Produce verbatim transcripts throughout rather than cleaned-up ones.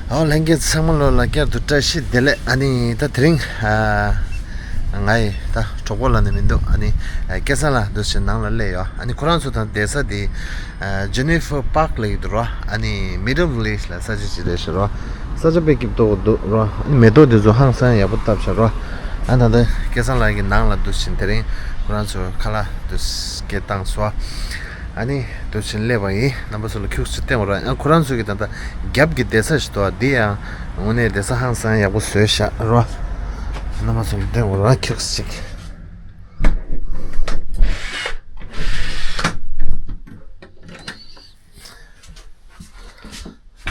ཨོ་ལྷན་རྒྱས་ཚང་མ་ལོ་ལ་བསྐྱར་དུ་བཀྲ་ཤིས་བདེ་ལེགས། ཨ་ནི་ད་དེ་རིང་ཨ་ང་ཡི་ད་གྲོགས་པོ་ལ་ནི་མི་འདུག་ཨ་ནི་ཨ་སྐལ་བཟང་ལགས་འདུག་སེ་ནང་ལ་སླེབས་ཡོད། ཨ་ནི་ཁོ་རང་ཚོ་དང་བསྡད་ས་དེ་ཨ་Jennifer Park ལབ་ཀྱི་འདུག་རོ། ཨ་ནི་Meadow Village ལ་ས་ཆ་ཅིག་རེད་ཤག་རོ། ས་ཆ་དཔེ་སྐྱིད་པོ་འདུག་རོ། ཨ་ནི་མེ་ཏོག་དེ་ཚོ་ཧང་སང་ཡག་པོ་བཏབ་ཤག་རོ། ཨ་ད་ལྟ་སྐལ་བཟང་ལགས་ཀྱི་ནང་ལ་འདུག་སེ་དེ་རིང་ཁོ་རང་ཚོ་ཁ་ལག་འདུག་སེ་སྐད་བཏང་སོང་། ཨ་ནི་དུ་ཕྱིན་སླེབས་པ་ཡིན། རྣམ་པ་ཚོ་ལ་ཁྱུག་ཙམ་བསྟན་དགོས་ར། ཨ་ཁོ་རང་ཚོ་གི་ད་ལྟ་རྒྱབ་ཀྱི་བསྡད་ས་ཞིག་འདུག་ཨ། འདི་ཡང་དངོས་གནས་བསྡད་ས་ཧང་སང་ཡག་པོ་བཟོས་ཤག་ར། རྣམ་པ་ཚོ་ལ་བསྟན་དགོས་ར་ཁྱུག་ཙམ་ཅིག་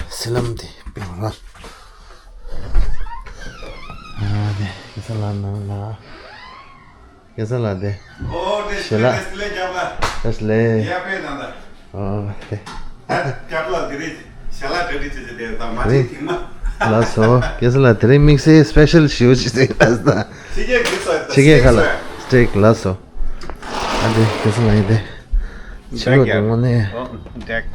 སི་ལམ་དེ་སྤེལ་ར། ཨ་ནི་ཁ་ལག་ནང་ལ། ཁ་ལག་དེ། ཨོ་དེ་ཞལ་ལག་དེ་ལས་རྒྱབ་ལ། དེ་ལས། ཡ་པེ་ནང་ལ། ཨོ་དེ། ད་རྒྱབ་ལ་དེ་རེད། ཞལ་ལག་དེ་རེད་ཅེས་དེ་དང་མ་ཅིག་ཐིག་མ། ལགས་སོ། ཁ་ལག་དེ་རིང་དམིགས་བསལ་སི་པེ་ཤལ་ཞུ་ཅིག་དེ་ལ་ས། ཕྱི་རྒྱལ་གྱི་ས་ཕྱི་རྒྱལ་ཁ་ལག་སི་ཊེག་ལགས་སོ། ཨ་དེ་ཁ་ལག་ཡིན་དེ། ཕྱི་ལོགས་དེ་དངོས་གནས། ཨོ་ཌེག་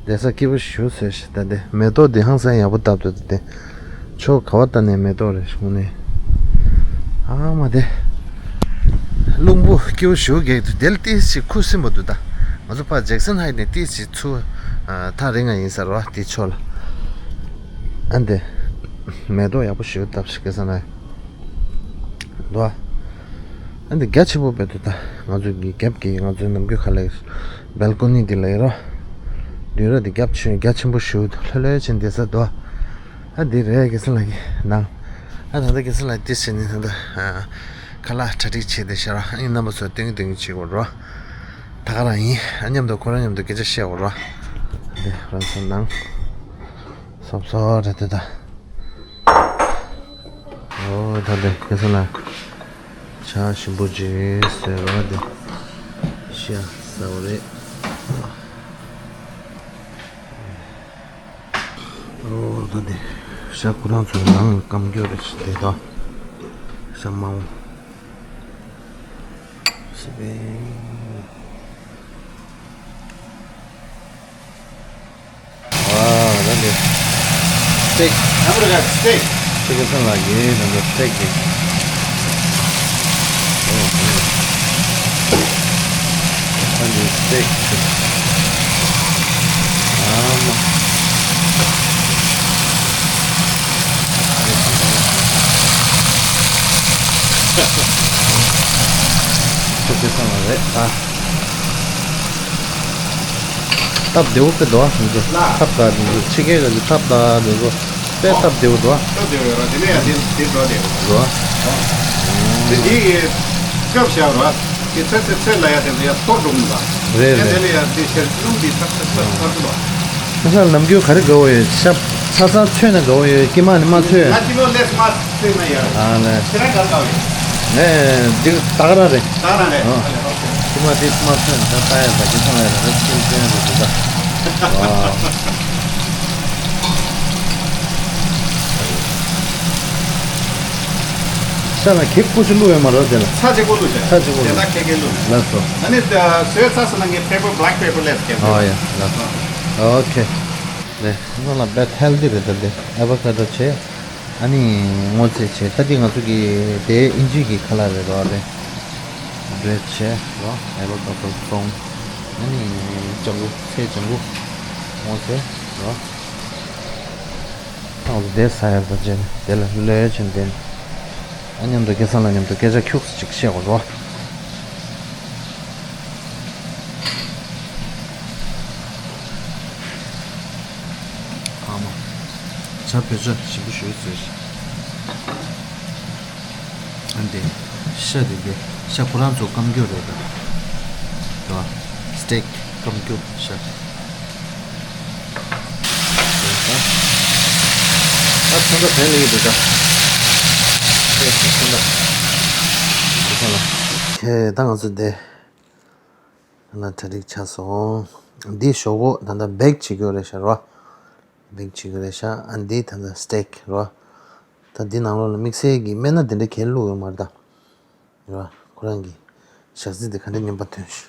བསྡད་ས་སྐྱིད་པོ་ཞེ་པོ་བཟོས་ཤག་ད་དེ་མེ་ཏོག་འདི་ཧང་སང་ཡག་པོ་བཏབ་འདུག་ད་དེ་ཕྱོགས་ག་བ་ལྟ་ནས་མེ་ཏོག་རེད་ཤག་ནས། ཨ་མ་དེ་རླུང་བུ་སྐྱིད་པོ་ཞེ་པོ་རྒྱག་འདུག་དེ་ལ་ཏིས་ཅིག་ཁུ་སིམ་པོ་འདུག་ད་ང་ཚོ་ཕར་ཇེག་སན་ཧའེ་ནས་ཏིས་ཅིག་ཚུར་ཐག་རིང་ང་ཡིན་ས་རེད་བ། དེ་ཕྱོགས་ལ་ཨ་འདི་མེ་ཏོག་ཡག་པོ་ཞེ་པོ་བཏབ་ཤག་སྐལ་བཟང་ལགས། འདུག་ཨ། ཨ་འདི་རྒྱ་ཆེན་པོ་དཔེ་འདུག་ད་ང་ཚོ་གི་རྒྱབ་ཀྱི་ང་ཚོའི་ནམ་རྒྱུན་ཁ་ལག་སྦལ་ཀོ་ནི་འདི་ལ་ཡོད་རོ། འདུས་ར་འདི་རྒྱབ་ཆེན་རྒྱ་ཆེན་པོ་ཞེ་པོ་འདུག་ལྷོད་ལྷོད་བྱས་བསྡད་ས་འདུག་ཨ། ཨ་འདི་རེད་སྐལ་བཟང་ལགས་ཀྱི་ནང་། ཨ་ད་ལྟ་སྐལ་བཟང་ལགས་འདི་བྱས་ནས་ད་ལྟ་ཁ་ལག་གྲ་སྒྲིག་བྱས་བསྡད་ཤག་ར། ཨ་ནི་རྣམ་པ་ཚོ་སྟོན་གྱི་སྟོན་གྱི་བྱེད་དགོས་རོ། ད་ག་རང་ཡིན། ཨ་མཉམ་དུ་ཁོ་རང་མཉམ་དུ་སྐད་ཆ་བཤད་དགོས་རོ། འདི་རང་ཚོ་ནང་སོབ་སོབ་རེད་འདུག་ད། ཨོ་ད་དེ་སྐལ་བཟང་ལགས། ཇ་ཞིམ་པོ་ཅིག་ཟས་རོ་དེ། ཤ་ཟ་བ་རེད། ཨོ་ད་དེ་ཤ་ཁོ་རང་ཚོའི་ནང་ལ་སྐམ་རྒྱུ་རེད་ཤག་དེ་དང་། ཤ་མང་པོ། སི་པན། ཨ་ད་འདི་སི་ཊེག་ཨ་མ་རེ་ཀ་སི་ཊེག་ཁྱེད་ཀྱི་སེམས་ལ་ཡིན་ན་འདི་སི་ཊེག་གི། ཨོ་ཧོ། ད་འདི་སི་ཊེག་ཨ་མ། ཁྱེད་ཀྱི་སེམས་ལ་རེད་ཨ། སྟབས་བདེ་པོ་དཔེ་འདུག་ཨ། འདི་ཚོ་ལ། ཐབ་ད་འདི་ཚོ་ཕྱི་རྒྱལ་གྱི་ཐབ་ད་འདི་ཚོ་དཔེ་སྟབས་བདེ་པོ་འདུག་ཨ། སྟབས་བདེ་པོ་ཡོད་ར། དེ་ནས་ཡང་དེ་དེ་འགྲོ་བདེ་པོ་འདུག་ཨ། དེ་འདི་ཡི་སྐབས་བཞག་ར། དེ་ཚོད་ཚོད་ཚོད་ལ་ཡ་དེ་ཚོ་ཡ་ཐོར་འགྲོ་མི་འདུག་ཨ། རེད་ཡ་དེ་རེད། ལ་ཡ་དེ་ཤར་རླུང་དེ་ཚག་ཚག་ཚག་ཚག་འདུག་ཨ། ཁ་སང་ནམ་རྒྱུན་ག་རེ་དགའ་བོ་ཡོད་ཤ། ཚ་ཚ་ཚོད་ན་དགའ་བོ་ཡོད། ཀྱེ་མ་ནི་མ་ཚོད། ང་ཅི་ལོ་ལེས་མ་ཚོད་ན་ཡ། ཨ་ལེ། ཁྱེད་རང་ག་རེ་དགའ་བོ་ཡོད། ངས་འདི་ད་ག་རང་རེད། ད་ག་རང་རེད། ཨ། ཨ་ལེ་ཨོ་ཁེ། ཁྱི་མ་དེ་མ་ཚོད་ན་ད་ལྟ་ཡ་ད་ཁྱི་ཚང་ལ་ཡ་ད་ད་ཁྱི་ཚོད་ན་ད་ད། ཨ། ཤ་ལ་ཁེ་ཀུ་ཤུ་བླུགས་ཡོད་མ་རེད་དེ་ལ། ཚྭ་གཅིག་པོ་བླུགས་བྱས། ཚྭ་གཅིག་པོ་བླུགས། དེ་ད་ཁེ་ཁེ་བླུགས། ལགས་སོ། ཨ་ནི་ད་བཟོས་ཚར་སོང་ན་ངས་པེ་པར་བྷེ་ལེག་པེ་པར་ལེས་ཁེ། ཨོ་ཡ་ལགས་སོ། ཨོ་ཁེ། ལེ་ང་ལ་བེ་ཐལ་དེ་རེད་ད་དེ་ཨ་བ་ཀ་ཏོ་བྱས། ཨ་ནི་སྔོ་ཚལ་བྱས། ད་འདི་ང་ཚོ་གི་དེ་ཨིན་ཇི་གི་ཁ་ལག་རེད་རོ་དེ། བྷེ་རེཌ་བྱས་རོ། ཨ་བ་ཀ་ཏོ་བཙོང་། ཨ་ནི་ལྗང་གུ་ཚལ་ལྗང་གུ་སྔོ་ཚལ་རོ། ཨོ་དེ་ས་ཡར་ད་བྱས་ནས་དེ་ལ་ལོས་བྱས་ནས་དེ་ནས་ཨ་མཉམ་དུ་སྐལ་བཟང་ལ་མཉམ་དུ་སྐད་ཆ་ཁྱུག་ཙམ་ཅིག་བཤད་དགོས་རོ། ཨ་མ། ཇ་བོད་ཇ་ཞིམ་པོ་ཞེ་པོ་བཟོས་ཤག་ཨ་འདི་ཤ་འདི་འདི་ཤ་ཁོ་རང་ཚོ་སྐམ་རྒྱུ་རེད་ད། རེད་བ། སི་ཊེག་སྐམ་རྒྱུ་ཤ། ད་ཚོན་ཁ་བན་ལེགས་འདུག་ད། ཁྱེད་ཚོན་ཁ། ཁྱེད་ཚོན་ལ། ཁྱེད་ད་ང་ཚོ་འདི། ལ་གྲ་སྒྲིག་ཆགས་སོང་། འདི་ཞོག་ཁོག་ད་ལྟ་བེག་བྱེད་རྒྱུ་རེད་ཤག་རོ། བེག་བྱེད་རྒྱུ་རེད་ཤག་ཨ་འདི་ད་ལྟ་སི་ཊེག་རོ། ད་འདི་ནང་ལོགས་ལ་དམིགས་བསལ་གྱི་སྨན་སྣ་དེ་འདྲ་གས་བླུགས་ཡོད་མ་རེད་ད། རོ། ཁོ་རང་གི་ཞག་རྩི་དེ་ག་འདྲ་སྙོམས་པ་ཐོན་ཤག་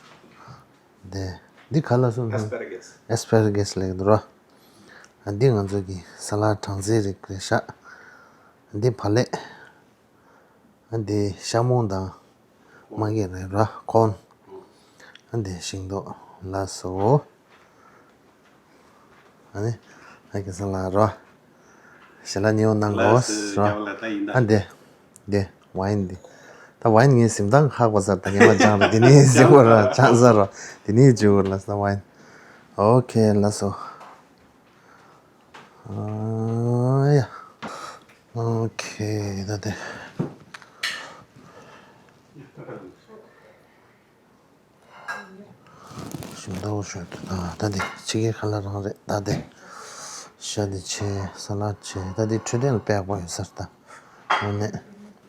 དེ་འདི་ག་ལ་སོང་། ཨེ་སི་པེ་ར་གེ་སི། ཨེ་སི་པེ་ར་གེ་སི་ལབ་ཀྱི་འདུག་རོ། འདི་ང་ཚོ་གི་ས་ལ་གྲང་ཚལ་རིགས་རེད་ཤག་འདི་བག་ལེབ། འདི་ཤ་མོང་དང་མ་གི་རེད་ར་ཁོན། འདི་ཤིང་ཏོག་ལ་སོ། ཨ་ནི་ཨ་ཁེ་ས་ལ་ར། ཞལ་ལག་ཉེ་བོ་གནང་དགོས་ལགས་སོ། ར། རྒྱབ་ལ་ད་ཡིན་ད། ཨ་འདི། འདི་ཝའིན་འདི། ད་ཝའིན་ངའི་སེམས་ཐག་ཧག་པ་ཟེར་ད་ངས་མ་སྦྱངས་ར་འདི་ནས་ཟེར་བ་ར་སྦྱངས་ཟེར་ར་འདི་ནས་བརྗོད་བ་ལ་ས་ཝའིན། ཨོ་ཁེ་ལགས་སོ། ཨ་ཡ། ཨོ་ཁེ་ད་དེ། ཞིམ་ཏོག་ཞོ་དུ་ད་ད་དེ་ཕྱི་རྒྱལ་ཁ་ལག་རང་རེད་ད་དེ། ཤ་དེ་ཆེ་ས་ལ་ཆེ་ད་དེ་འཕྲོད་བསྟེན་ལ་དཔེ་ཡག་པོ་ཡོད་ས་རེད་ད། དངོས་གནས།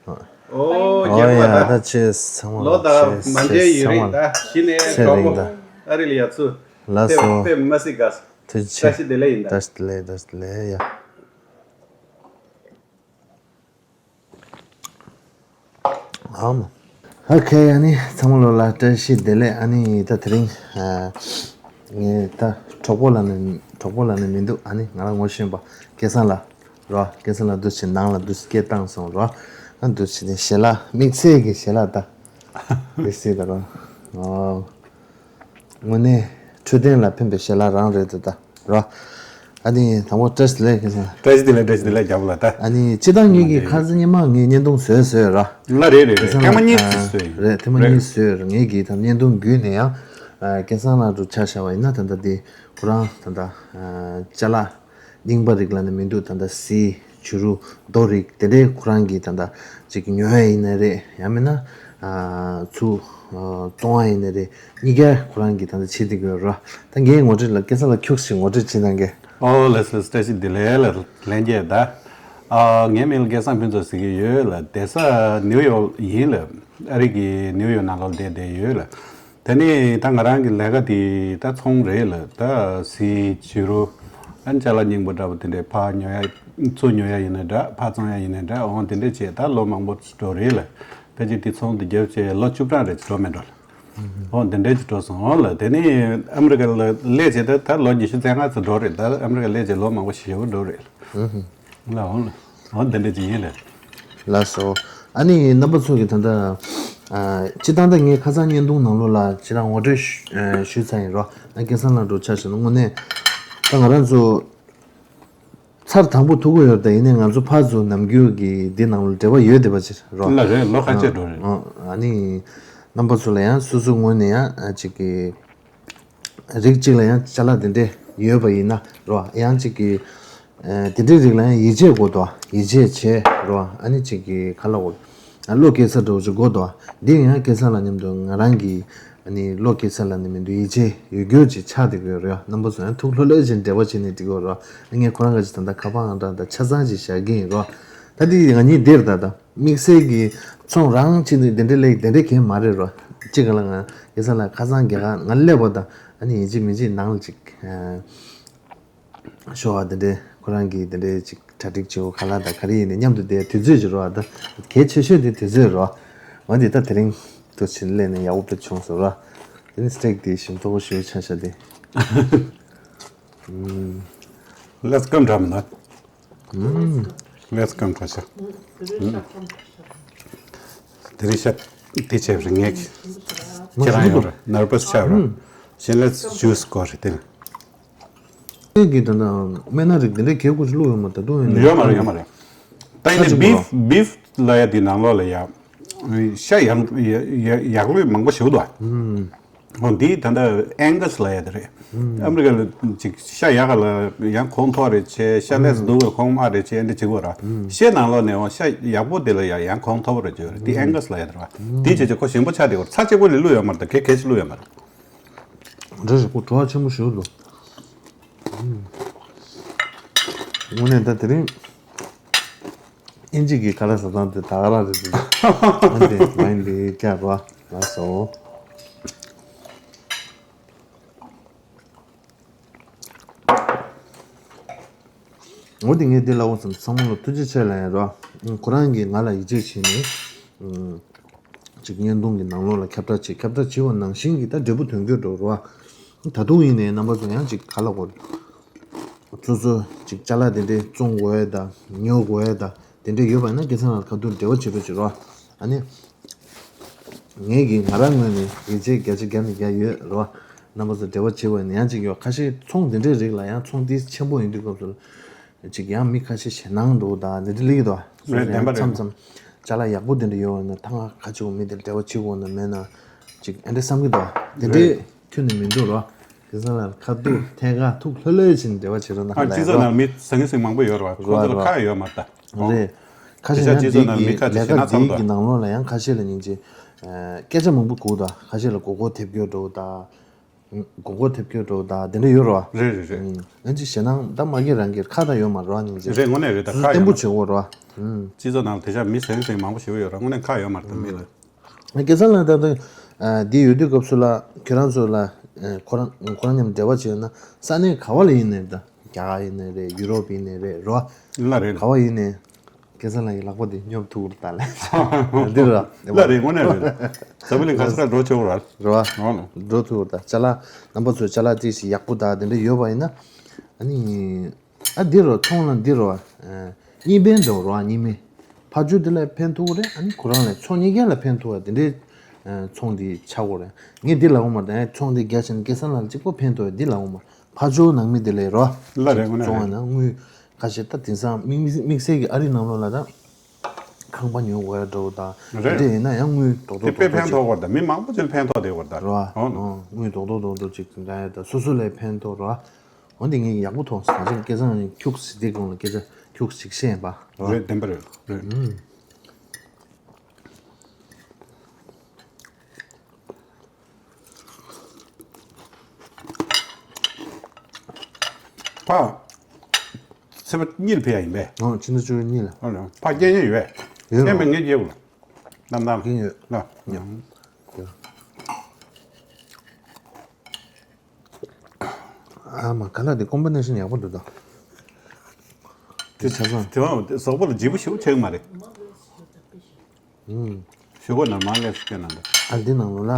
ཨོ་ཨོ་རྒྱལ་པོ་ཡ་ད་ད་ཆེ་ཚང་མ་ལོ་ད་ཆེ་མ་ཚེ་འཇལ་ཡུན་ཚང་མ་རིང་ད་ཤི་ནས་ཚེ་གྲོགས་རིང་པོ་ད། ཨ་རི་ལ་ཡ་ཚུ། ལགས་སོ། དཔེ་དཔེ་མ་སྲིད་དགའ། ཐུགས་རྗེ་ཆེ། བཀྲ་ཤིས་བདེ་ལེགས་ཡིན་ད། བཀྲ་ཤིས་བདེ་ལེགས་བཀྲ་ཤིས་བདེ་ལེགས་ཡ། ཨམ། ཨོ་ཁེ་ཨ་ནི་ཚང་མ་ལོ་ལ་བཀྲ་ཤིས་བདེ་ལེགས། ཨ་ནི་ད་དེ་རིང་ངས་ད་གྲོགས་པོ་ལ་ནི་གྲོགས་པོ་ལ་ནི་མི་འདུག་ཨ་ནི་ང་རང་ངོ་ཤེས་པ་སྐལ་བཟང་ལ་རོ། སྐལ་བཟང་ལ་འདུག་ཕྱིན་ནང་ལ་འདུག་སྐད་བཏང་སོང་རོ། ཨ་འདུག་ཕྱིན་ནས་ཞལ་ལག་དམིགས་བསལ་གྱི་ཞལ་ལག་ད་དེ་སྲིད་ད་རོ། ཨོ། དངོས་གནས་འཕྲོད་བསྟེན་ལ་ཕན་པའི་ཞལ་ལག་རང་རེད་འདུག་ད་རོ། ཨ་ནི་དང་པོ་བཀྲ་ཤིས་བདེ་ལེགས་སྐལ་བཟང་། བཀྲ་ཤིས་བདེ་ལེགས་བཀྲ་ཤིས་བདེ་ལེགས་རྒྱལ་པོ་ལགས་ད། ཨ་ནི་སྤྱིར་བཏང་ངེད་ཀྱིས་ཁ་སང་སྔོན་མ་ངས་བརྙན་ཐུང་བཟོས་བཟོས་ར། ལ་རེད་རེད་རེད། ཐེངས་མ་གཉིས་ཙམ་བཟོས་ཡིན། རེད་ཐེངས་མ་གཉིས་བཟོས་ར། ངེད་ཀྱིས་ད་བརྙན་ཐུང་བརྒྱུད་ནས་ཡང་སྐལ་བཟང་ལགས་འགྲོ་ཆ་བཞག་པ་ཡིན་ན་ད་ལྟ་དེ་ཁོ་རང་ད་ལྟ་ཅ་ལག་རྙིང་པ་རིགས་ལ་ནི་མི་འདུག་ད་ལྟ་གསེར་བྱུ་རུ་རྡོ་རིགས་དེ་འདྲའི་ཁོ་རང་གིས་ད་ལྟ་ཅིག་ཉོ་ཡ་ཡིན་ན་རེད། ཡང་མིན་ན་ཚུར་བཙོང་ཡ་ཡིན་ན་རེད། གཉིས་ཀ་ཁོ་རང་གིས་ད་ལྟ་བྱེད་བསྡད་ཀྱི་ཡོད་ར། ད་ངའི་ངོ་སྤྲོད་ལ་སྐལ་བཟང་ལགས་ཁྱུག་ཞིག་ངོ་སྤྲོད་བྱེད་གནང་གས། ཨོ་ལགས་སོ། བཀྲ་ཤིས་བདེ་ལེགས་ལ་ལན་རྒྱས་ད། ཨ་ངའི་མིང་ལ་སྐལ་བཟང་ཕུན་ཚོགས་ཟེར་གྱི་ཡོད་ལ། བསྡད་ས་ནིའུ་ཡོག་ཡིན་ལ། ཨ་རི་གི་ནིའུ་ཡོག་ནང་ལོགས་བསྡད་བསྡད་ཡོད་ལ། དེ་ནས་ད་ང་རང་གི་ལས་ཀ་དེ་ད་ཚོང་རེད་ལ། ད་གསེར་བྱུ་རུ་ཨ་ཅ་ལག་རྙིང་པ་འདྲ་པོ་དེ་འདྲས་ཕར་ཉོ་ཡ་ཚུར་ཉོ་ཡ་ཡིན་ན་འདྲ། ཕར་བཙོང་ཡ་ཡིན་ན་འདྲ། འོང་དེ་འདྲས་བྱས་ད་ལོ་མང་པོ་འགྲོ་རེད་ལ། ད་ཅིག་དེ་ཚོང་དེ་རྒྱབ་བྱས་ལོ་བཅུ་གྲངས་རེད་འགྲོ་མེད་འགྲོ་ལ། འོང་དེ་འདྲས་ཅིག་འགྲོ་སོང་ལ། དེ་ནས་ཨ་མི་རི་ཀ་ལ་སླེབས་བྱས་ད་ད་ལོ་ཉི་ཤུ་རྩ་ལྔ་ཙམ་འགྲོ་རེད། ད་ཨ་མི་རི་ཀ་སླེབས་བྱས་ལོ་མང་པོ་ཞེ་པོ་འགྲོ་རེད་ལ། ལ་འོང་ལ་འོང་དེ་འདྲས་ཅིག་ཡིན་ལ། ལགས་སོ། ཨ་ནི་རྣམ་པ་ཚོ་གིས་ད་ལྟ་ཨ་སྤྱིར་བཏང་ད་ངས་ཁ་སང་བརྙན་ཐུང་ནང་ལོགས་ལ་ཅི་རང་ངོ་སྤྲོད་ཞུ་ཨ་ཞུས་ཚར་ཡིན་རོ། ཨ་སྐལ་བཟང་ལགས་འགྲོ་ཆ་བཞག་ན་དངོས་གནས་ད་ང་རང་ཚོ་ཚར་དང་པོ་ཐུག་གི་ཡོད་རེད། ད་ཡིན་ནའི་ང་ཚོ་ཕར་ཚུར་ནམ་རྒྱུན་གྱི་འདི་ནང་ལ་འབྲེལ་བ་ཡོད་བསྡད་པ་ཅིག་རོ། ལ་རེད། ལོ་ཁ་ཤས་འགྲོ་རེད། ཨ་ནི་རྣམ་པ་ཚོ་ལ་ཡང་སོ་སོའི་ངོས་ནས་ཡང་ཨ་ཅིག་གི་རིགས་གཅིག་ལ་ཡང་ཅ་ལག་དེ་འདྲས་ཡོད་པ་ཡིན་ན་རོ། ཡང་གཅིག་གི་ཨ་དེ་འདྲའི་རིགས་ལ་ཡང་ཡིད་ཆེས་དགོས་དོ། ཡིད་ཆེས་བྱེད་རོ། ཨ་ནི་གཅིག་གི་ཁ་ལ་འོ་བློ་སྐྱེ་ས་འདྲ་བོ་ཅིག་དགོས་དོ། འདི་ཡང་སྐལ་བཟང་ལགས་མཉམ་དུ་ང་རང་གི་ཨ་ནི་བློ་སྐྱེ་ས་ལ་ནི་མི་འདུག་ཡིད་ཆེས་ཡོད་རྒྱུ་ཅིག་ཆགས་བསྡད་ཀྱི་ཡོད་རེད། རྣམ་པ་ཚོ་ཡང་ཐུགས་ལྷོད་ལྷོད་ཅིག་འབྲེལ་བ་བྱས་ནས་འགྲིག་གི་ཡོད་རེད། ཨ་ངས་ཁོ་རང་ག་ཅིག་ད་ལྟ་ཁ་པར་ཨང་གྲངས་དང་ཆ་ཚང་ཅིག་བཞག་གི་ཡིན་རོ། ད་འདི་ང་གཉིས་འདིར་ད་ལྟ་དམིགས་བསལ་གྱི་ཚོང་རང་ཕྱིན་ནས་དེ་འདྲའི་ལས་དེ་འདྲའི་གང་མ་རེད་རོ། གཅིག་ག་ལ་ང་སྐལ་བཟང་ལགས་ཁ་སང་རྒྱ་གར་ང་སླེབས་པ་དང་ཨ་ནི་ཡིན་གཅིག་མིན་གཅིག་ནང་ལ་ཅིག་ཤོག་ཨ་དེ་འདྲའི་ཁོ་རང་གིས་དེ་འདྲའི་ཅིག་གྲ་སྒྲིག་བྱེད་འོ་ག་ལ་དང་ག་རེ་ཡིན་ནའི་མཉམ་དུ་བསྡད་དུས་ཚོད་ཅིག་རོ། ཨ་ད་གལ་ཆེ་ཤོས་དེ་དུས་ཚོད་རོ། འོན་ཏེ་ད་དེ་རིང་དུ་ཕྱིན་སླེབས་ནས་ཡག་པོ་དཔེ་བྱུང་སོང་རོ། དེ་ནི་སི་ཊེག་དེ་ཞིམ་ཏོག་ཞེ་པོ་ཆགས་ཤག་དེ། Let's come འདྲ་མི་འདུག Let's come འདྲ་ཤག་དེ་རིང་ཤ་དེ་བྱས་པ་རེད་ངས། ཁྱེད་རང་ཡོད་རེད། ནར་བས་ཆགས་རེད། གཞན་ལ་ཇུས་དགོས་རེད་དེ། ཁྱེད་ཀྱིས་ད་ལྟ་སྨན་སྣ་རིགས་འདི་འདྲའི་གས་ཀུ་ཅིག་བླུགས་ཡོད་མ་ད་དུང་ཡོད་ནི་ཡོད་མ་རེད། ཡོད་མ་རེད། ད་ཡིན་ནའི་ཆ་ཆེན་པོ་བིབ་རོ། བིབ་ལ་ཡ་དེ་ནང་ལོགས་ལ་ཡ་ཤ་ཡག་ཡག་ཡག་ལུས་མང་པོ་ཞིག་འདུག་ཨ། འོ་འདི་ད་ལྟ་ཨེང་ག་སི་ལ་ཡ་དེ་རེད། ཨ་མི་རི་ཀ་ལ་ཅིག་ཤ་ཡག་ག་ལ་ཡང་ཁོང་ཐོག་རེ་བྱས། ཤ་ལས་སུ་འདུག་ག་ཁོང་དམག་རེ་བྱས། འདི་བྱེད་དགོས་ར། ཤའི་ནང་ལོགས་ནས་འོ་ཤ་ཡག་པོ་དེ་ལ་ཡ་ཡང་ཁོང་ཐོག་རེ་བྱས་ར། འདི་ཨེང་ག་སི་ལ་ཡ་དེ་ར། འདི་བྱས་བྱས་ཁོ་ཞིམ་པོ་ཆགས་བསྡད་ཡོད་ར། ཚྭ་གཅིག་པོ་ལས་བླུགས་ཡོད་མ་རེད། ད་གས་གས་ཞིག་བླུགས་ཡོད་མ་རེད། འདྲ་ཞིག་ཁོ་བྲོ་བ་ཆེན་པོ་ཞིག་འདུག་དངོས་གནས་ད་དེ་རིང་ཨིན་ཇི་གི་ཁ་ལག་ཟ་སྟངས་དེ་ད་ག་རང་རེད་འདུག་ཨ་འདི་མ་ཡིན་འདི་སྐྱག་པ་ལ་སོ། འོ་དེ་ངས་འདི་ལབ་དགོས་བསམ། ཚང་མ་ལ་ཐུགས་རྗེ་ཆེ་ལབ་ཡ་རོ། ཁོ་རང་གིས་ང་ལ་ཡིད་ཆེས་བྱས་ནས། ཅིག་བརྙན་ཐུང་གི་ནང་ལོགས་ལ་ཁྱབ་བསྒྲགས་བྱེད། ཁྱབ་བསྒྲགས་བྱེད་པ་ནང་བཞིན་གྱི་ད་འབྲས་བུ་ཐོན་གྱི་འགྲོ་རོ། ད་དུང་ཡིན་ནའི་རྣམ་པ་ཚོ་ཡང་ཅིག་ག་ལ་གོ། སོ་སོ་ཅིག་ཅ་ལག་དེ་འདྲའི་བཙོང་དགོས་ཡས་དང་ཉོ་དགོས་ཡས་དང་དེ་འདྲ་ཡོད་པ་ཡིན་ན་སྐལ་བཟང་ལགས་ཁ་ཐུག་འབྲེལ་བ་བྱེད་རོགས་བྱེད་རོགས། ཨ་ནི། ངས་ཀྱིས་ང་རང་ངོས་ནས་ཡིད་ཆེས་བརྒྱ་ཆ་བརྒྱ་ནས་བརྒྱ་ཡོད་རོགས། རྣམ་པ་ཚོ་འབྲེལ་བ་བྱེད་དགོས་ནས་ཡང་ཅིག་ཡོད། ཁ་ཤས་ཚོང་དེ་འདྲའི་རིགས་ལ་ཡང་ཚོང་དེ་ཆེན་པོ་ཡིན་དུས་སྐབས་སུ་ཅིག་ཡང་མི་ཁ་ཤས་ཞེད་སྣང་འདུག་ད་འདི་འདྲ་ལིག་དོ། རེད། བདེན་པ་རེད། མཚམས་མཚམས་ཅ་ལག་ཡག་པོ་དེ་འདྲ་ཡོད་པ་ན་ད་ང་ཁ་ཆེ་བོ་མི་དེར་འབྲེལ་བ་བྱེད་དགོས་ན་མེད་ན་ཅིག་ཨ་འདྲ་བསམ་གི་འདུག་དེ་འདྲའི་རེད། ཁྱོན་ནས་མི་འདུག་རོགས། སྐལ་བཟང་ལགས་ཁ་ཐུག་ཐད་ཀར་ཐུགས་ལྷོད་ལྷོད་བྱས་ནས་འབྲེལ་བ་བྱེད་རོགས་གནང་ཨ་ག་ལ་སྤྱི་ཚོགས་རོགས། ནང་མི་ཟང་ངེ་ཟིང་མང་པོ་ཡོད་རེད་བ། ཁོ་ཚོ་ལ་རོགས་ཁ་ཡོད་མ་རེད་ད། རེད། ཁ་ཤས་ཡང་དེ་ཆ་སྤྱི་ཚོགས་ནང་མི་འདི་ཁ་ཆེ་ལས་ཞེ་ན་ཀ་ཚང་འདི་དོ། གི་ནང་ལོགས་ལ་ཡང་ཁ་ཤས་ལ་སྙིང་རྗེ། ཨ་སྐད་ཆ་མང་པོ་གོ་དོ། ཁ་ཤས་ལ་མགོ་སྐོར་ཐེབས་སྐྱོ་འགྲོ་དང་། མགོ་སྐོར་ཐེབས་སྐྱོ་འགྲོ་དང་དེ་འདྲ་ཡོད་རེད་བ། རེད་རེད་རེད། ཨང་། ཡང་ཅིག་ཞེད་སྣང་ད་མ་སྐྱེ་རང་གི་ཁ་ད་ཡོད་མ་རེད་བ་སྙིང་རྗེ། རེད་དངོས་གནས་རེད་ད། སོ་སོ་ཁ་ཡོད་བརྟན་པོ་མ་རེད། བྱེད་དགོས་རེད་བ། ཨང་། སྤྱི་ཚོགས་ནང་དེ་ཆ་མི་ཟང་ངེ་ཟིང་མང་པོ་ཞིག་ཡོད་རེད། དངོས་གནས་ཁ་ཡོད་མ་རེད་ད་མི་ལ། སྐལ་བཟང་ལགས་ད་ལྟ་འདི་ཡོད་དུས་སྐབས་སུ་ལ་ཁྱོད་རང་ཚོ་ལ་ཁོ་རང་ཁོ་རང་མཉམ་འབྲེལ་བ་བྱས་ན་ས་གནས་ག་བ་ལ་ཡིན་ནའི་ད་རྒྱ་གར་ཡིན་ནའི་རེད། ཡུ་རོབ་ཡིན་ནའི་རེད་རོ། ལ་རེད། ག་བ་ཡིན་ནའི་སྐལ་བཟང་ལགས་ཀྱི་ལག་པ་དེ་སྙོབ་ཐུབ་ཀྱི་རེད་ད་ལས་འདི་ར། ལ་རེད་དངོས་གནས་རེད། ས་བི་ལིང་ག་ས་ར་འགྲོ་ཆོག་ར། ར། འགྲོ་ཐུབ་ཀྱི་རེད་ད། ཅ་ལག་རྣམ་པ་ཚོའི་ཅ་ལག་ཅིག་ཞིག་ཡག་པོ་ད་དེ་འདྲ་ཡོད་པ་ཡིན་ན་ཨ་ནི། ཨ་འདི་རོ་ཚོང་ལ་འདི་རོ། ཨ་གཉིས་ཕན་འདུག་རོ། ཨ་གཉིས་མེད། ཕར་ཕྱོགས་འདི་ལ་ཕན་ཐོགས་རེད། ཨ་ནི་ཁོ་རང་ལ་ཚོང་གཉིས་ཀ་ལ་ཕན་ཐོགས་པ་དེ་འདྲའི་ཨ་ཚོང་འདི་ཆགས་དགོས་རེད། ངས་འདི་ལབ་ཡོད་མ་རེད། ཨ་ཚོང་འདི་རྒྱ་ཆེན་སྐལ་བཟང་ལ་གཅིག་པོ་ཕན་ཐོགས་འདི་ལབ་ཡོད་མ་རེད། ཕར་ཕྱོགས་ནང་མི་འདི་ལས་རོ། ལ་རེད་དངོས་གནས་བཙོང་བ་རེད། ན་དངུལ་ཁ་ཤས་ད་དེང་སང་དམིགས་དམིགས་བསལ་གྱི་ཨ་རི་ནང་ལོགས་ལ་ད་ཁང་པ་ཉོ་དགོས་ཡ་འདྲ་བོ་ད་དེ་རེད། འདྲ་ཡིན་ན་ཡང་དངུལ་རྡོག་རྡོག་དེ་དཔེ་རྡོག་རྡོག་ཕན་ཅིག་ཐོགས་པར་ད་མི་མང་པོ་ཅིག་ལ་ཕན་ཐོགས་བསྡད་པར་ད་རོ། ཨོ་ནོ། དངུལ་རྡོག་རྡོག་རྡོག་རྡོག་ཅིག་འདྲ་ཡ་ད་སོ་སོ་ལ་ཕན་ཐོགས་རོ། འོན་ཏེ་ངས་ཡག་པོ་མཐོང་སོང་། ད་ཅིག་སྐལ་བཟང་ཁྱུག་ཙམ་དེ་གོང་ལ་སྐད་ཆ་ཁྱུག་ཙམ་ཅིག་བཤད་ཡིན་པ། རེད་བདེན་པ་རེད་རེད། ཨུམ། ཕ། ཚེས་པ་གཉིས་ལ་ཕེབས་ཡ་ཡིན་པས། ཨོ་ཕྱི་ཟླ་བཅུ་གཉིས་ལ། ཨོ་ལ་ཕ་སྐད་ཡིན་ཡོད་པས། ཡོད་རེད། སྐད་མེད་ངས་རྒྱལ་བ་ལ། ནམ་ནམ་སྐད་ཡོད། ལ། ཡོད། ཡོད། ཨ་མ་ག་ལ་དེ་ཀོམ་བི་ནེ་ཤན་ཡག་པོ་འདུག་ད། དེ་ཆ་ཚང་། དེ་བ་ཟོག་པོ་ལ་ལྗིད་པོ་ཞེ་པོ་ཆགས་ཀྱི་མ་རེད། ཨུམ། ཞོག་ཁོག་ནང་མར་ལེབ་སྐྱེ་ན་འདི། ཨ་འདི་ནང་ལོ་ལ། ཨ་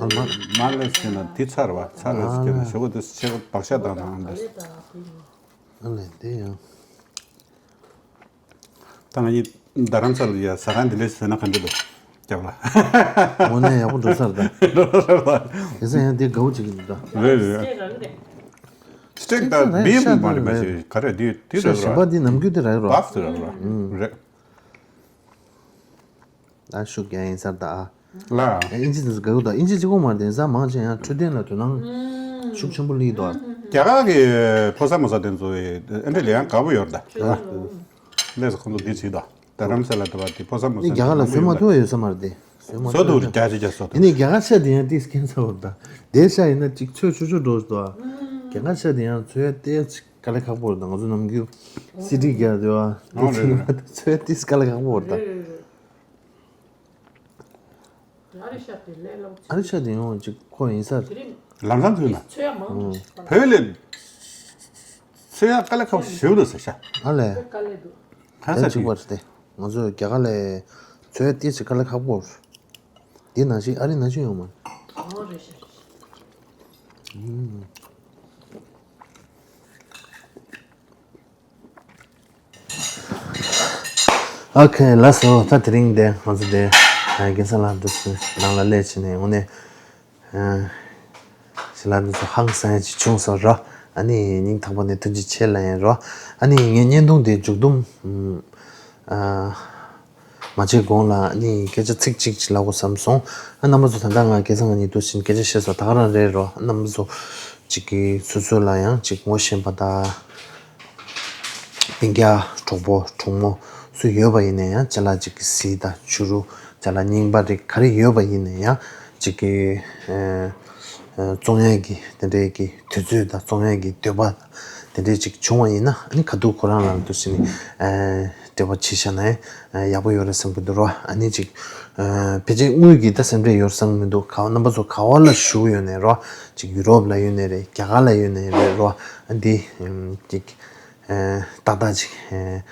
མ། མར་ལེབ་སྐྱེ་ན་འདི་ཚར་བ་ཚར་ལེབ་སྐྱེ་ན་ཞོག་ཁོག་འདི་ཆེ་བ་བག་ཆགས་དང་ནང་འདི། ཨ་ལས་འདི་ཡང་། ད་ང་གཉིས་རྡ་རམ་ས་ལ་ཡ་ཟ་ཁང་འདི་འདྲས་བཟོས་ན་ག་འདྲ་འདུག་རྒྱབ་ལ། དངོས་གནས་ཡག་པོ་འགྲོ་ས་རེད་ད། འགྲོ་ས་རེད་ད། དེ་ཚོ་ཡང་འདི་དགའ་བོ་བྱེད་ཀྱི་འདུག་ད། རེད་རེད། སི་ཊེག་ད་བིམ་མ་རེད་མ་གཞི་ག་རེ་འདི་འདི་ཤ་རེད་ཞིམ་པ་ར། འདི་ནམ་རྒྱུན་འདི་རག་རོ། བབ་ཟེར་ར་ར། རེད། ད་ཤུགས་རྒྱག་ཡིན་ས་རེད་ད། ལ། ཨིན་ཇི་དེ་ཚོ་དགའ་གི་འདུག་ཨིན་ཇི་གཅིག་པོ་མ་རེད། དེང་སང་མང་ཆེ་ཡང་འཕྲོད་བསྟེན་ལ་དོ་སྣང་ཤུགས་ཆེན་པོ་སླེབས་འདུག་རྒྱ་གར་གི་ཕོ་གསར་མོ་གསར་དེ་ཚོ་ཨེ་འདྲ་ལས་ཡང་དགའ་པོ་ཡོད་རེད་ད། ལས་སུ་ཁོང་ཚོ་འདི་བྱེད་ད། རྡ་རམ་ས་ལ་དུ་བ་དེ་ཕོ་གསར་མོ་ནི་གསར་རྒྱ་གར་ལ་བཟོས་མ་ཐུབ་ཡོད་ས་མ་རེད་དེ། བཟོས་མ་བཟོ་ཐུབ་ཐུབ་རེད། རེད། རྒྱ་ཆེ་རྒྱ་བཟོ་ཐུབ། དེ་ནི་རྒྱ་གར་ཆ་དེ་ཡང་ཏིས་ཁྱད་མཚར་བོ་རེད་ད། དེ་ཤ་ཡིན་ན་གཅིག་ཚོས་ཆུ་ཆུ་འགྲོ་འདུག་རྒྱ་གར་ཆ་དེ་ཡང་ཚོས་ཏིས་དཀའ་ལས་ཁག་པོ་རེད་ད། ང་ཚོ་ནམ་རྒྱུན་སི་ཊི་རྒྱག་དུས་ཨ་ཨོ་རེད་རེད། ཚོས་ཏིས་དཀའ་ལས་ཁག་པོ་རེད་ད། རེད་རེད་རེད། ཨ་རི་ཤ་དེ་ལས་སླ་པོ་ཨ་རི་ཤ་དེ་ཡང་གཅིག་ཁོ་ཡིན་ས་རེད། དེ་རིང་ལམ་སང་ཚུད་ན། ཚོས་ཡ་མང་ཆེ་བོད་ལས་ཚོས་ཡ་དཀའ་ལས་ཁག་པོ་ཞེ་པོ་འདུག་ཟེར་ཤ། ཨ་ལས། དཀའ་ལས་འདུག་ཧ་ས་གཅིག་པ་རེད་དེ། ང་ཚོ་རྒྱ་གར་ལས་ཚོས་ཡ་ཏིས་དཀའ་ལས་ཁག་པོ་རེད། འདི་ནང་བཞིན་ཨ་རི་ནང་བཞིན་ཡོད་མ་རེད། ཨོ་རེད་ཤག་ཨོ་ཁེ་ལགས་སོ། ད་དེ་རིང་འདི་ང་ཚོ་འདི་སྐལ་བཟང་ལགས་འདི་ཚོ་ནང་ལ་སླེབས་བྱས་ནས་དངོས་གནས་ཞལ་ལག་འདི་ཚོ་ཧང་སང་ཡ་ཅིག་བྱུང་སོང་ར། ཨ་ནི་སྙིང་ཐག་པ་ནས་ཐུགས་རྗེ་ཆེ་ལབ་ཡིན་ར། ཨ་ནི་ངའི་བརྙན་ཐུང་འདི་མཇུག་བསྡོམས་ཨ། མ་བྱས་གོང་ལ་ནི་སྐད་ཆ་ཚིག་གཅིག་ཅིག་ལབ་དགོས་བསམ་སོང་། ཨ་རྣམ་པ་ཚོ་ད་ལྟ་ང་སྐལ་བཟང་ང་གཉིས་འདུག་བཞིན་སྐད་ཆ་བཤད་སོང་། ད་ག་རང་རེད་རོ། རྣམ་པ་ཚོ་གཅིག་གིས་སོ་སོ་ལ་ཡང་གཅིག་ངོ་ཤེས་པ་དང་སྤུན་ཀྱག་གྲོགས་པོ་གྲོགས་མོ་སུ་ཡོད་པ་ཡིན་ན་ཡང་ཅ་ལག་གཅིག་གི་གཟི་དང་བྱུ་རུ་ཅ་ལག་རྙིང་པ་རིགས་ག་རེ་ཡོད་པ་ཡིན་ན་ཡང་གཅིག་གིས་ཨ་བཙོང་ཡས་ཀྱི་དེ་འདྲའི་གི་དུས་ཚོད་དང་བཙོང་ཡས་ཀྱི་འདོད་པ་དེ་འདྲའི་ཅིག་བྱུང་བ་ཡིན་ན་ཨ་ནི་ཁ་ཐུག་ཁོ་རང་རང་འདུག་བཞིན་ནི་ཨ། འབྲེལ་བ་བྱེད་བཞག་ན་ཡག་པོ་ཡོད་རེད་བསམ་གྱི་འདུག་རོ། ཨ་ནི་ཅིག་ཨ་ཕལ་ཆེར་དངུལ་གྱི་ད་སེམས་ཁྲལ་ཡོད་བསམ་གྱི་མི་འདུག་ག་བ་རྣམ་པ་ཚོ་ག་བ་ལ་བཞུགས་ཡོད་ནའི་རོ། ཅིག་ཡུ་རོབ་ལ་ཡོད་ནའི་རེད། རྒྱ་གར་ལ་ཡོད་ནའི་རེད་རོ། ཨ་འདི་ཨམ་ཅིག་ཨ་ཏག་ཏག་ཅིག་ཨ་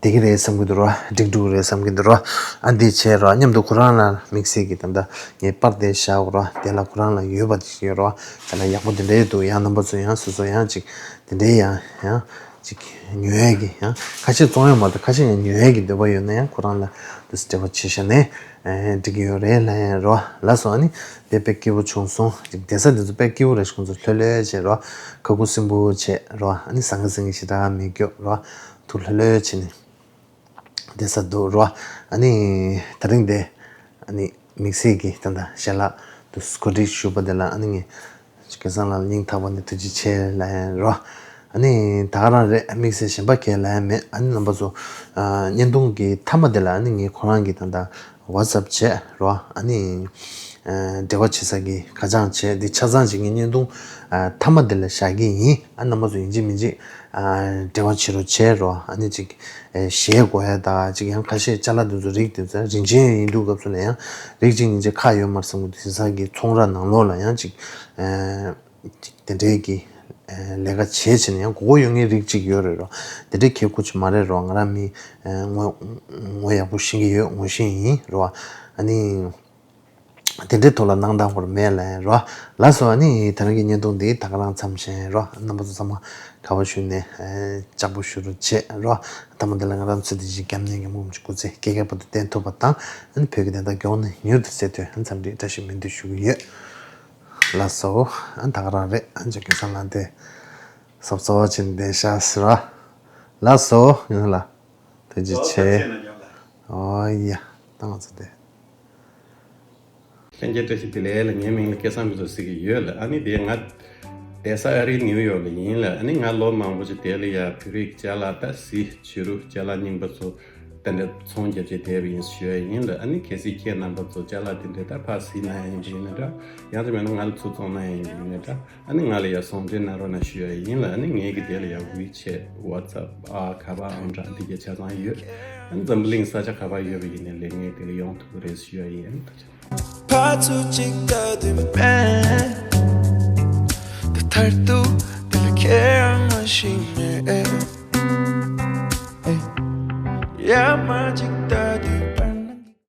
བསྡད་ཀྱི་རེད་བསམ་གྱི་འདུག་ར། འགྲིག་འགྲོ་གི་རེད་བསམ་གྱི་འདུག་ར། ཨ་འདི་བྱས་ར། མཉམ་དུ་ཁོ་རང་ལ་དམིགས་བསལ་གྱི་ད་ལྟ་ངས་པར་དེ་བཞག་ར། དེ་ལ་ཁོ་རང་ལ་ཡོད་པ་ཅིག་ཡོད་ར། དེ་ལ་ཡག་པོ་དེ་འདྲའི་འདུག། ཡང་རྣམ་པ་ཚོ་ཡང་སོ་སོ་ཡང་ཅིག་དེ་འདྲའི་ཡང་ཡང་ཅིག་ཉོ་ཡས་ཀྱི། ཡང་ཁ་ཤས་བཙོང་ཡ་མ་གཏོགས་ཁ་ཤས་ཡང་ཉོ་ཡས་ཀྱི་འདོད་པ་ཡོད་ན་ཡང་ཁོ་རང་ལ་དུ་འབྲེལ་བ་བྱེད་ཤ་ནས། ཨེ། འགྲིག་གི་ཡོད་རེད་ལབ་ཡ་རོ། ལགས་སོ། ཨ་ནི་དེ་དཔེ་སྐྱིད་པོ་བྱུང་སོང་། ཅིག་བསྡད་ས་དེ་ཚོ་དཔེ་སྐྱིད་པོ་རེད། ཁོང་ཚོ་ལྷོད་ལྷོད་བྱས་རོ། ཁ་ཁུ་སིམ་པོ་བྱས་རོ། ཨ་ནི་ཟང་ངེ་ཟིང་ངེ་ཞེ་དྲག་མེད་སྐྱོ་རོ། ཐུགས་ལྷོད་ལྷོད་བྱས་ནས་བསྡད་ས་འདུག་རོ། ཨ་ནི་དེ་རིང་དེ་ཨ་ནི་དམིགས་བསལ་གྱི་ད་ལྟ་ཞལ་ལག་དུ་གོ་སྒྲིག་ཞུས་པ་དེ་ལ་ཨ་ནི་ངས་སྐལ་བཟང་ལགས་སྙིང་ཐག་པ་ནས་ཐུགས་རྗེ་ཆེ་ལབ་ཡ་རོ། ཨ་ནི་ད་ག་རང་རེད། དམིགས་བསལ་གཞན་པ་གས་ལབ་ཡ་མེད། ཨ་ནི་རྣམ་པ་ཚོ། ཨ། བརྙན་ཐུང་གི་མཐའ་མ་དེ་ལ་ཨ་ནི་ངས་ཁོ་རང་གི་ད་ལྟ་ཝ་ཊི་སབ་བྱས་རོ། ཨ་ནི་ཨ། འབྲེལ་བ་བྱེད་ས་གི་ཁ་བྱང་བྱས། འདི་ཆ་ཚང་ཅིག་ངས་བརྙན་ཐུང་། ཨ། མཐའ་མ་དེ་ལ་བཞག་གི་ཡིན། ཨ། རྣམ་པ་ཚོ་ཡིན་གཅིག་མིན་གཅིག་ཨ། འབྲེལ་བ་བྱེད་རོགས་བྱས་རོ། ཨ་ནི་ཅིག་ཨེ། གཞས་དགོས་ཡ་ད་ཅིག་ཡང་ཁ་ཤས་ཅ་ལག་དེ་ཚོ་རིགས་དེ་ཚོ་རིན་ཆེན་ཡིན་དུས་སྐབས་སུ་ལ་ཡང་རིགས་གཅིག་གཉིས་ཅིག་ཁག་ཡོད་མ་རེད་བསམ་གི་འདུག། དེང་སང་གི་ཚོང་ར་ནང་ལོགས་ལ་ཡང་ཅིག་ཨེ། ཅིག་དེ་འདྲའི་གི་ཨེ། ལས་ཀ་བྱེད་བྱེད་ནས་ཡང་དགོས་མཁོ་ཡོད་མཁན་རིགས་གཅིག་ཡོད་རེད་རོ། དེ་འདྲའི་ཁེ་ཁུ་ཅིག་མ་རེད་རོ། ང་རང་མི་ཨེ། ངོ་ངོ་ཡག་པོ་ཤེས་ཀྱི་ཡོད། ངོ་ཤེས་ཡིན་རོ། ཨ་ནི། དེ་འདྲའི་ཐོག་ལ་གནང་སྟངས་སྐོར་མེད་ལ་རོ། ལགས་སོ། ཨ་ནི་དེ་རིང་གི་བརྙན་ཐུང་འདི་ད་ག་རང་མཚམས་བཞིན་རོ། རྣམ་པ་ཚོ་ཚང་མ་དགའ་བ་ཞུ་ནས་ལྕགས་པོ་ཞུ་རོགས་བྱེད་རོ། ཐ་མ་འདི་ལ་ང་རང་ཚོ་དེ་བཞིན་རྒྱབ་ནས་ཉམས་མྱོང་ཅིག་སྐུ་ཚེ་སྐྱེལ་མཁན་བར་དུ་བརྟན་ཐུབ་པ་དང་། ཨ་ནི་བོད་ཀྱི་བདེན་མཐའ་མགྱོགས་ནས་མྱུར་དུ་གསལ་ཐུབ་ཡ་འཚམས་འདྲི་བཀྲ་ཤིས་སྨོན་འདུན་ཞུ་གི་ཡོད། ལགས་སོ། ཨ་ད་ག་རང་རེད། ཨ་ཅག་སྐལ་བཟང་ལགས་དེ་གཟབ་གཟབ་བྱས་ནས་བསྡད་ཤག་ཟེར་རོ། ལགས་སོ། ཡོང་ལ་ཐུགས་རྗེ་ཆེ། ཨོ་ཡ། ད་ང་ཚོ་དེ། ལྷན་རྒྱས་བཀྲ་ཤིས་བདེ་ལེགས་ལ། ངའི་མིང་ལ་སྐལ་བཟང་ཕུན་ཚོགས་ཟེར་གྱི་ཡོད་ལ། ཨ་ནི་དེ་ང་བསྡད་ས་ཨ་རིའི་ནིའུ་ཡོག་ལ་ཡིན་ལ། ཨ་ནི་ང་ལོ་མང་པོ་ཅིག་དེ་ལ་ཡ་བོད་རིགས་ཅ་ལག་ད་གཟི་བྱུ་རུ་ཅ་ལག་རྙིང་པ་ཚོ་དེ་འདྲ་ཚོང་རྒྱབ་བྱས་བསྡད་པ་ཡིན་ཞུ་ཡ་ཡིན་ལ། ཨ་ནི་གལ་སྲིད་ཁྱེད་རྣམ་པ་ཚོ་ཅ་ལག་དེ་འདྲ་ད་ཕར་གཟིགས་གནང་ཡ་ཡིན་པ་ཡིན་ན་འདྲ། ཡང་དེ་མེད་ན་ང་ལ་ཚུར་བཙོང་གནང་ཡ་ཡིན་པ་ཡིན་ན་འདྲ། ཨ་ནི་ང་ལ་ཡ་ཟུང་འབྲེལ་གནང་རོགས་གནང་ཞུ་ཡ་ཡིན་ལ། ཨ་ནི་ངེད་ཀྱི་དེ་ལ་ཡ་ཝི་ཆེ་ཊི་ཝ་ཊི་སབ་ཨ་ག་པར་ཨང་གྲངས་འདི་གའི་ཆ་ཚང་ཡོད། ཨ་ནི་འཛམ་བུ་གླིང་ས་ཆ་ག་པར་ཡོད་པ་ཡིན་ནའི་ལས་ངེད་དེ་ལ་ཡོང་ཐུབ་ཀྱི་རེད་ཞུ་ཡ་ཡིན། ཐུགས་རྗེ་ཆེ། ཕར་ཚུར་གཅིག་ལྟ་དུས་མེད། ད་མཐར་ཐུག་དེ་ལ་ཁྱེད་རང་མ་ཤེས་མེད། ཡ་མ་གཅིག